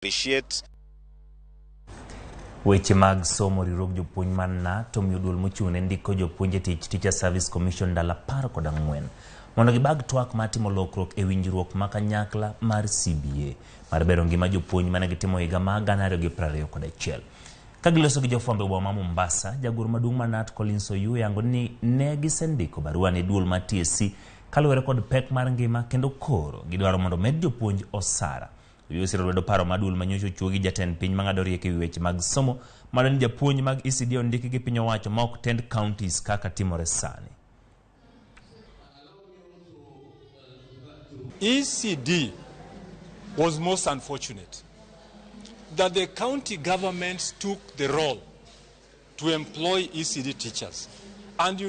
Appreciate. Weche mag somo. Riwruog jopuonj mar KNUT omiyo duol mochung' ne ndiko jopuonj e tich, Teacher Service Commission, ndalo 14 mondo gibag twak mar timo lokruok e winjruok ma kanyakla mar CBA mar bero ngima jopuonj mane gitimo higa mar 2021. Ka giloso gi jofwambo e boma ma Mombasa, jagoro maduong' mar KNUT, Collins Oyuu, oyango ni ne gisendiko barua ne duol mar TSC kaluwore kod pek mar ngima, kendo koro gidwaro mondo omed jopuonj osara. Oyuu osiro lwedo paro mar duol manyocha ochuogi jatend piny mang'ado rieko ewi weche mag somo madwa ni japuonj mag ECD ondiki gi piny owacho ma ok tend counties kaka timore sani. ECD was most unfortunate that the county governments took the role to employ ECD teachers. And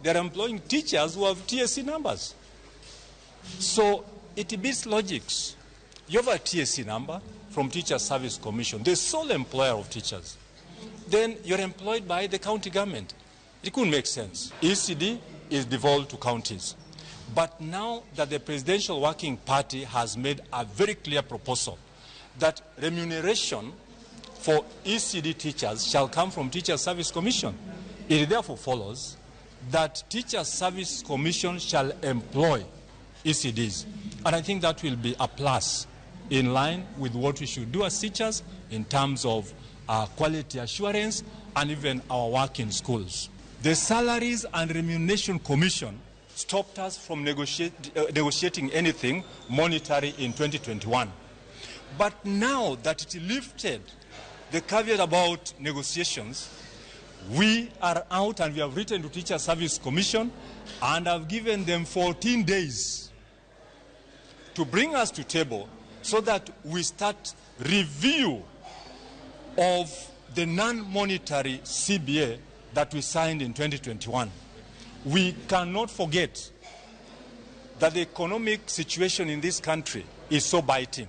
they're employing teachers who have TSC numbers. So it beats logics. You have a TSC number from Teacher Service Commission, the sole employer of teachers. Then you're employed by the county government. It couldn't make sense. ECD is devolved to counties. But now that the Presidential Working Party has made a very clear proposal that remuneration for ECD teachers shall come from Teacher Service Commission, it therefore follows that Teacher Service Commission shall employ ECDs. And I think that will be a plus in line with what we should do as teachers in terms of quality assurance and even our work in schools. The Salaries and Remuneration Commission stopped us from negotiating anything monetary in 2021. But now that it lifted the caveat about negotiations, we are out and we have written to Teacher Service Commission and have given them 14 days to bring us to table so that we start review of the non-monetary CBA that we signed in 2021. We cannot forget that the economic situation in this country is so biting.